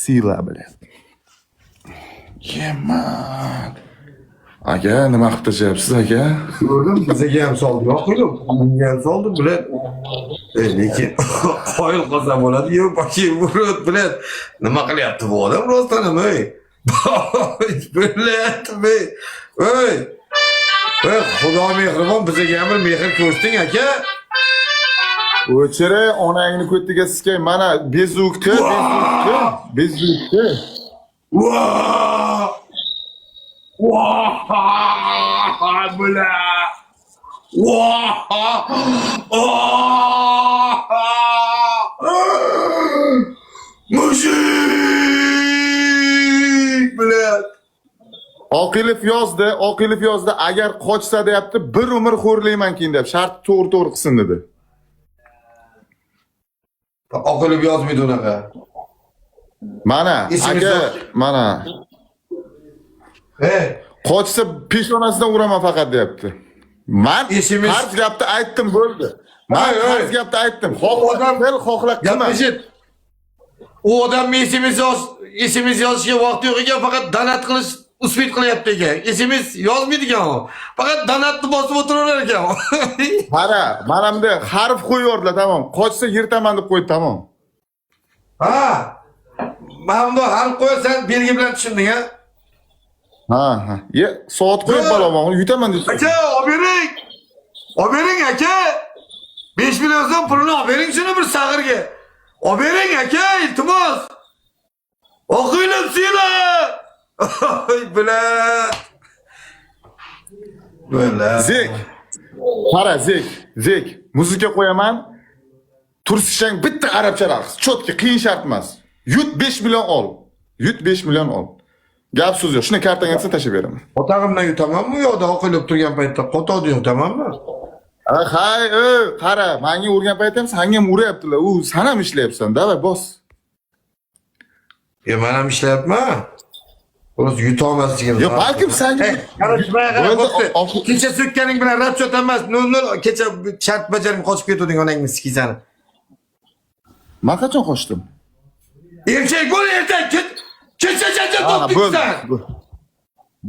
Сила, блядь. Yeman. Aka, nima qilib tashlayapsiz, aka? Ko'rdim, bizaga ham soldi. Yo'q, unga ham soldi, блядь. Lekin qoyil qolsa bo'ladi. Yo'q, boshi urib, блядь. Nima qilyapti bu odam rostdan ham, ey? Блядь, ey. Ey. Ey, Xudo mehribon, bizaga ham bir mehr ko'rsating, aka. O'chiray, onangni ko'tiga sikay. Mana bezukni, bezukni, bezukni. Vaa! Vaa! Бля! Vaa! Aa! Мужик! Блядь! Oqilov yozdi, Oqilov yozdi, agar qochsa deyapti, bir umr xo'rlayman keyin deb. Shart to'g'ri-to'g'ri qilsin dedi. Oqilib yozmaydi unaqa. Mana, Esimizda- aka, mana. Ey, Qochsa peshonasidan uraman faqat deyapti. Man Esimiz- qarz gapni aytdim, bo'ldi. Man Ey, ey. qarz gapni aytdim. Xohla Odam- qil, xohla qilma. gap eshit. U odam SMS yoz, SMS yozishga vaqti yo'q ekan, faqat donat qilish успеть qilyapti ekan. SMS yozmaydi ekan u. Faqat donatni bosib o'tiraverar ekan u. Qara, mana bunday harf qo'yib yubordilar, tamom. Qochsa yirtaman deb qo'ydi, tamom. Ha. Mana bundoq harf qo'yasan, belgi bilan tushunding, ha? Ha, ha. Ye, soat qo'yib balomon, yutaman deb. Aka, olib bering. Olib bering aka. 5 million so'm pulini olib bering shuni bir sag'irga. Olib bering aka, iltimos. O'qiylim sizlar. Oy, блядь. Бля. Zek. Qara, Zek, Zek. Muzika qo'yaman. Tursishang bitta arabcha raqs. Чётко, qiyin shart emas. Yut 5 million ol. Yut 5 million ol. Gap so'z yo'q. Shuni kartangga etsa tashlab beraman. Qotog'imdan yutamanmi u yoqda oqilib turgan paytda qotoqni yutamanmi? Hay, ey, qara, menga urgan payt ham sanga ham uryaptilar. U san ham ishlayapsan. Давай, bos. E, men ham ishlayapman. Xolos yutolmasligim. Yo, balkim sanga Bo'ldi, Kecha so'kkaning bilan расчет emas, 0-0 kecha shart bajarmay qochib ketding onangni sikisani. Men qachon qochdim? Erkak bo'l, erkak. Kecha janjal Ha, topding bo'ldi. sen.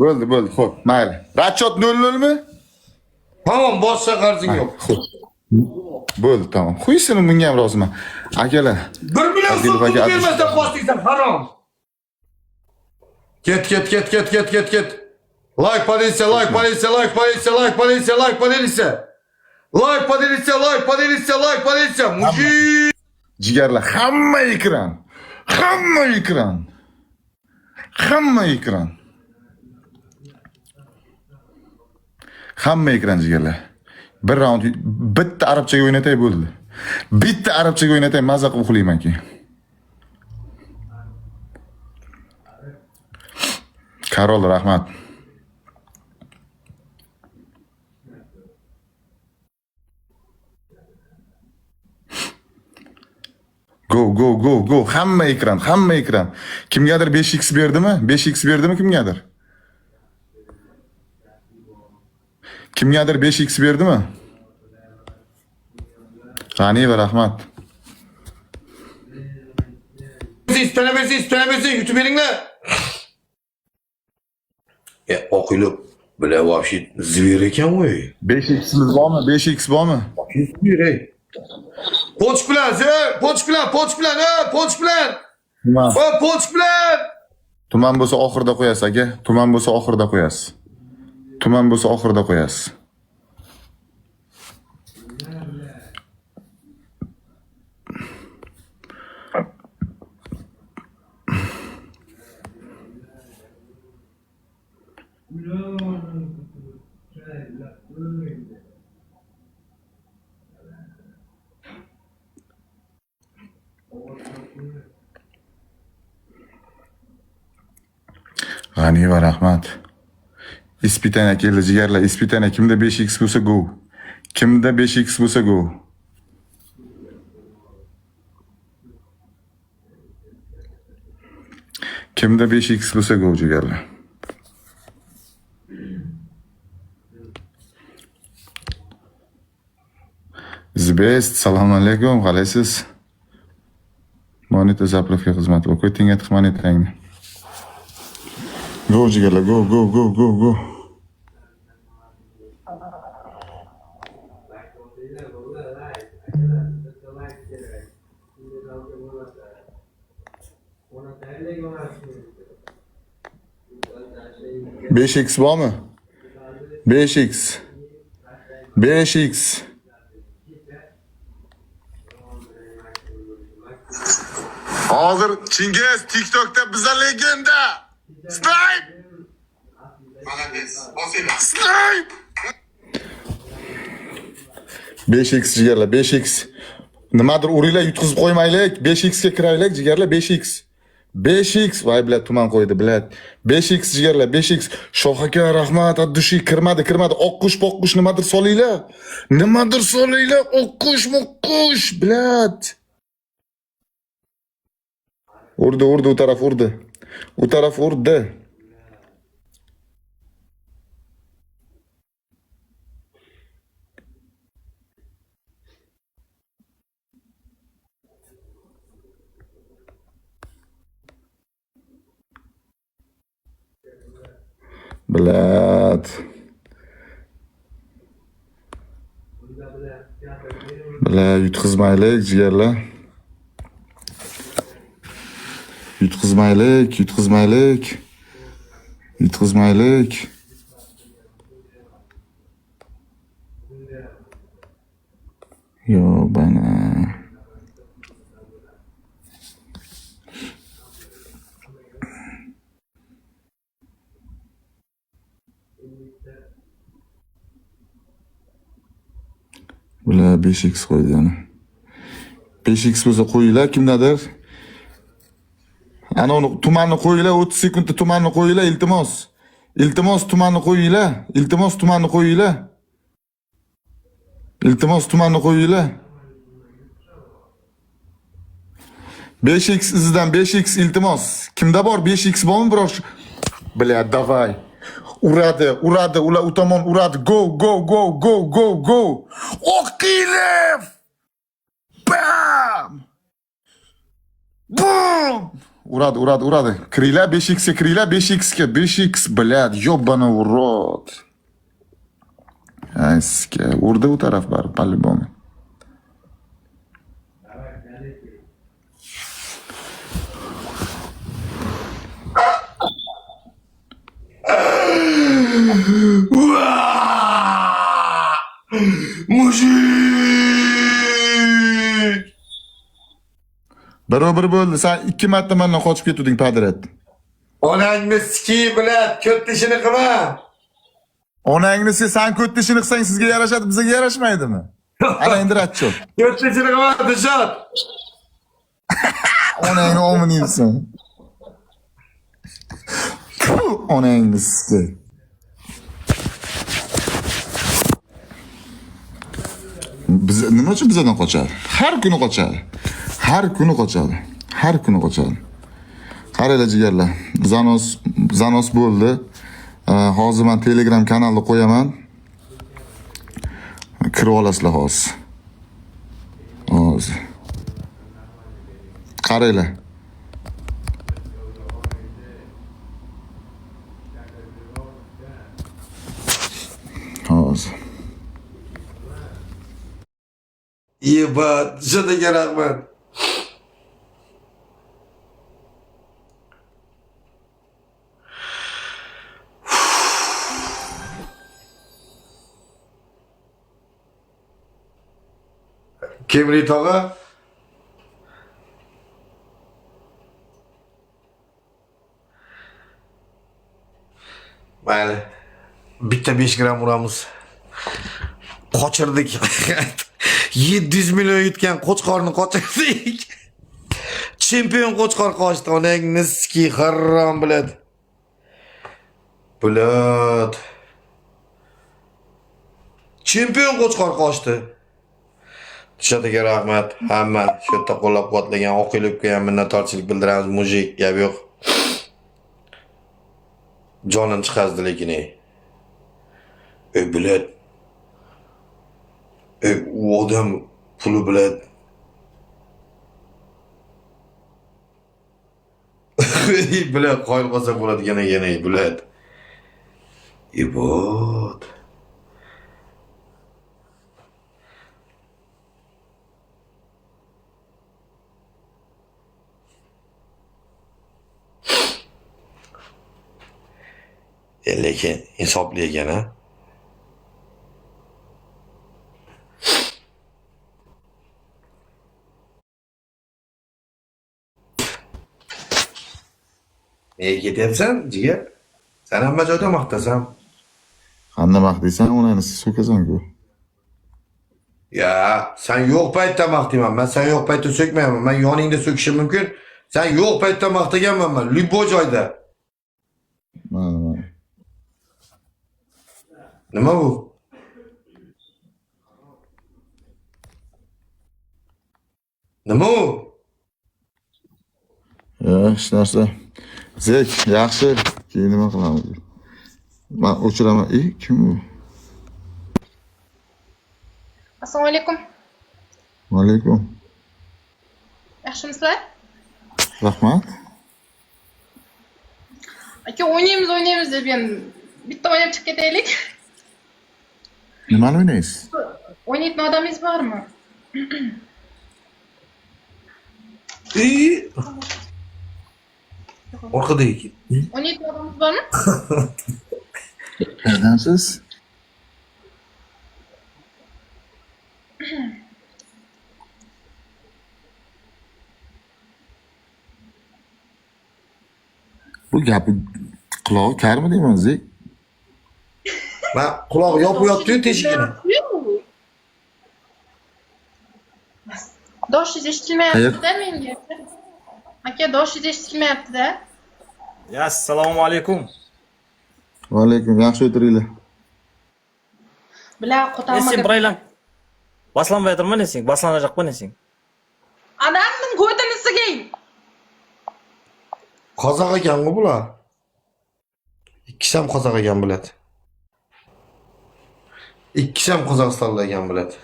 Bo'ldi, bo'ldi. Xo'p, mayli. Расчет 0-0 mi? Tamom, boshqa qarzing yo'q. Xo'p. Bo'ldi, tamom. Xuysini bunga ham roziman. Akalar, 1 million so'm Adilov aka, pul bermasdan qochding sen, harom. Ket, ket, ket, ket, ket, ket, ket. Лайк поделиться, лайк поделиться, лайк поделиться, лайк поделиться, лайк поделиться. Лайк поделиться, лайк поделиться, лайк поделиться. Мужик. Jigarlar, hamma ekran. Hamma ekran. Hamma ekran. Hamma ekran jigarlar. Bir raund bitta arabchaga o'ynatay bo'ldi. Bitta arabchaga o'ynatay, maza qilib uxlayman keyin. Karol, rahmat. Go, go, go, go. Hamma ekran, hamma ekran. Kimgadir 5x berdimi? 5x berdimi kimgadir? Kimgadir 5x berdimi? G'aniyeva, rahmat. Istana bersin, istana bersin, yutib beringlar. E, oqilib, бля, вообще зверь ekan voy. 5x'imiz bormi? 5x bormi? Зверь, ey. Poch bilan, ey, poch bilan, poch bilan, ey, poch bilan. Tuman. O, poch bilan. Tuman bo'lsa oxirida qo'yasiz, aka. Tuman bo'lsa oxirida qo'yasiz. Tuman bo'lsa oxirida qo'yasiz. G'aniyeva, rahmat. Испытание keldi jigarlar, испытание kimda 5x bo'lsa go. Kimda 5x bo'lsa go. Kimda 5x bo'lsa go jigarlar. The best, assalomu alaykum, qalaysiz? Moneta заправка xizmati. Okey, tenga tiq monetangni. Go jigarlar, go go go go go. 5x bormi? 5x. 5x. Hozir Chingiz TikTokda biza legenda. Snipe! Snipe! 5x jigarlar, 5x. Nimadir uringlar, yutqizib qo'ymaylik. 5x ga kiraylik jigarlar, 5x. 5x, voy блядь, tuman qo'ydi, блядь. 5x jigarlar, 5x. Shoh aka, rahmat, от души kirmadi, kirmadi. Oqqush, poqqush nimadir solinglar. Nimadir solinglar, oqqush, moqqush, блядь. Urdi, urdi, u taraf urdi. U taraf urdi. Блядь. Бля, yutqizmaylik jigarlar. Yutqizmaylik, yutqizmaylik. Yutqizmaylik. Yo, bana. Bular 5x qo'ydi yana. 5x bo'lsa qo'yinglar kimdadir. Ana uni tumanni qo'yinglar, 30 sekundda tumanni qo'yinglar, iltimos. Iltimos tumanni qo'yinglar, iltimos tumanni qo'yinglar. Iltimos tumanni qo'yinglar. 5x izidan 5x iltimos. Kimda bor 5x bormi biror? Бля, давай. Uradi, uradi, ular u tomon uradi. Go, go, go, go, go, go. Oqilov! Bam! Bum! Uradi, uradi, uradi. Kiringlar 5x ga, kiringlar 5x ga, 5x, блядь, ёбаный в рот. Ay, sizga urdi u taraf baribir, по-любому. Мужик! Bir bo'ldi. Sen 2 marta mendan qochib ketding подряд. Onangni siki bilan ko'p ishini qilma. Onangni sen ko'tni ishini qilsang sizga yarashadi, bizga yarashmaydimi? Ana endi ratchot. Ko'p ishini qilma, Dilshod. Onangni omini yebsin. Onangni sikay. Biz nima uchun bizdan qochadi? Har kuni qochadi. Har kuni qochadi. Har kuni qochadi. Qaranglar jigarlar, zanos zanos bo'ldi. Hozir men Telegram kanalni qo'yaman. Kirib olasizlar hozir. Hozir. Qaranglar. Hozir. Ебать, Dilshod aka rahmat. Kimli tog'a? Mayli. Bitta 5 gramm uramiz. Qochirdik. 700 million yutgan qo'chqorni qochirdik. Chempion qo'chqor qochdi. Onangni ski harom biladi. Блядь. Chempion qo'chqor qochdi. Dilshod aka rahmat. Hamma shu yerda qo'llab-quvvatlagan Oqilovga ham minnatdorchilik bildiramiz. Мужик, gap yo'q. Jonini chiqazdi lekin ey. Ey, блядь. Ey, u odam puli блядь. Блядь, qoyil qolsa bo'ladigan ekan, ey, блядь. Ibot. Lekin insofli ekan, ha? Nega ketyapsan, jigar? Sen hamma joyda maqtasam. Qanday maqtaysan, onani so'kasan-ku. Ya, sen yo'q paytda maqtayman. Men sen yo'q paytda so'kmayman. Men yoningda so'kishim mumkin. Sen yo'q paytda maqtaganman men, любой joyda. Mana, mana. Nima bu? Nima u? Ya, hech narsa. Zek, yaxshi. Keyin nima qilamiz? Men o'chiraman. Ey, kim u? Assalomu alaykum. Va alaykum. Yaxshimisizlar? Rahmat. Aka, o'ynaymiz, o'ynaymiz deb endi bitta o'ynab chiqib ketaylik. Nimani o'ynaysiz? O'ynaydigan odamingiz bormi? Ey! Orqada ekan. O'ynaydigan odamingiz bormi? Qayerdansiz? Bu gapi qulog'i karmi deyman, Zek? Man qulog'i yopib yotdi-yu teshigini. Doshingiz eshitilmayapti-da menga. Aka, doshingiz eshitilmayapti-da. Ya, assalomu alaykum. Va alaykum, yaxshi o'tiringlar. Бля, Не qo'tamma. сен бір айлан басыланбай жатыр ма, не сен басылана жақ па, не сен? Onamning ko'tini siging. Qozoq ekan-ku bular. Ikkisi ham qozoq ekan, блядь. Ikkisi ham Qozog'istonda ekan, блядь.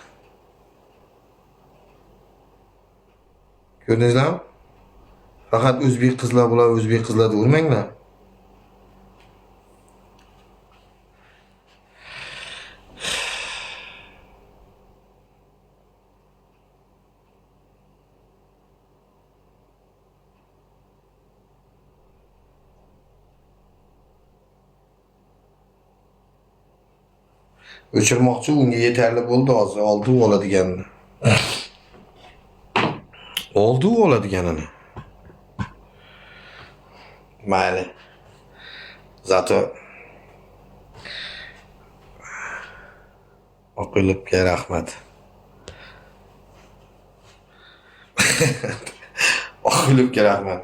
Ko'rdingizlarmi? Faqat o'zbek qizlar bular, o'zbek qizlarni urmanglar. O'chirmoqchi, unga yetarli bo'ldi hozir. Oldi u oladiganini. Oldi u oladiganini. Mayli. Зато Oqilibga rahmat. Oqilibga rahmat.